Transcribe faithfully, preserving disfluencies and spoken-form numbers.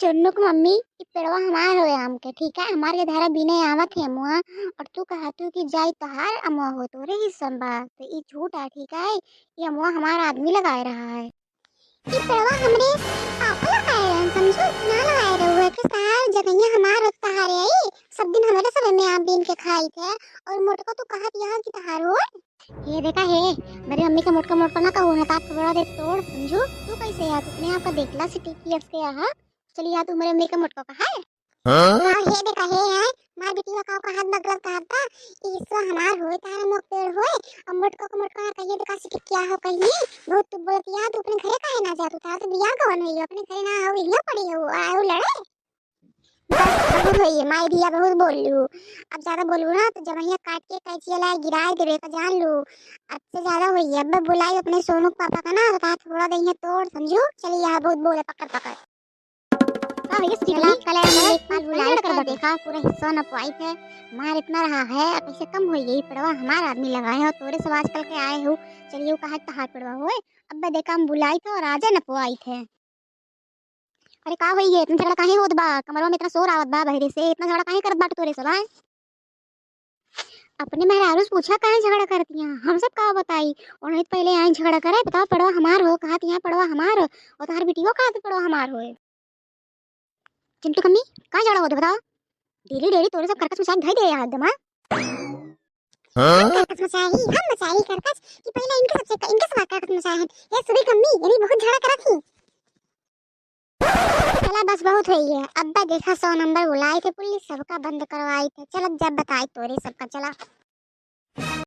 चुन्नू के मम्मी, ई पेड़वा हमार होए आम के, ठीक है? हमार के धारा बीने आवत है अमुआ, और तू कहत हू कि जाई तोहार अमुआ हो, तोरे हिस्सा में बा, तो ई झूठ है, ठीक है? ई अमुआ हमार आदमी लगाए रहा है। ई पेड़वा हमरे पापा लगाए रहन, समझू, ना लगाए रहुए, कि तहार जगहिया हमार होत तहारे आई, सब दिन हमरे सब में आम बीन के खाई थे, और मोटका तू कहत यहाँ कि तहार होए। हे देखा हे, मेरी मम्मी का मोटका मोटका ना कहू, ना तात को बड़ा दे तोड़, समझू। तू कैसे यार, तू अपने आप का देखला सिटी की अस के यहाँ। चलिए यार, तू मेरे मम्मी का मोटका कहा है? हाँ? हाँ, हे देखा हे, हैं? मार बिटिया का, का हाथ बगलत कहत बा, ई हिस्सा हमार होए, तारा मोक पेड़ होए, और मोटका को मोटका ना कहिए, देखा सिटी क्या हो कहीं, बहुत तू बोलत यार, तू अपने घरे काहे ना जा, तू तारा तो बियाह गवन हुई, अपने घरे ना हो, यहाँ पड़ी हो, आयो लड़े। बस, बहुत होई है, माई धिया बहुत बोल लू। अब ज्यादा बोलबू ना तो जबहिया काट के कैंचिया लाए गिराए देबे का जान लू। अब से ज्यादा होई है, अब मैं बुलाई अपने सोनू के पापा का ना, तो हाथ थोड़ा दहिया तोड़, समझू। चलिए यहाँ बहुत बोले पकड़ पकड़। का भैया, चला, कल आए हम लेखपाल बुलाए कर देखा, पूरा हिस्सा न पाई थे। मार इतना रहा है, अब कैसे कम होई गई, पेड़वा हमार आदमी लगाए हो, तोरे सब आजकल के आए हो। चलिए, वो कहा तहार पेड़वा होए, अब देखा हम बुलाई थे और आजे न पाई थे। अरे का होई है, इतना झगड़ा काहे होत बा? कमरवा में इतना शोर आवत बा बहरे से, इतना झगड़ा काहे करत बाटे तोरे सब, आय? अपने मेहरारू से पूछा काहे झगड़ा करतिया, हम सब का बताई? और नहीं तो पहले आई झगड़ा करे, बताओ पड़वा हमार हो, कहा तिया पड़वा हमार हो, और तोहार बिटियो कहा थे पड़वा हमार होए। चिंटू कम्मी, का झगड़ा होत बताओ? डेली डेली तोरे सब करकस मचाई धई दे यार एकदम, हाँ? हाँ? करकस मचाई, हम मचाई करकस कि पहले इनके सबसे, इनके सब करकस मचाए हैं। ये सुबह कम्मी, ये भी बहुत झगड़ा करत ही। चला बस बहुत होई है। अब्बा देखा सौ नंबर बुलाई थे पुलिस, सबका बंद करवाई थे। चल अब जब बताई तोरे सबका, चला।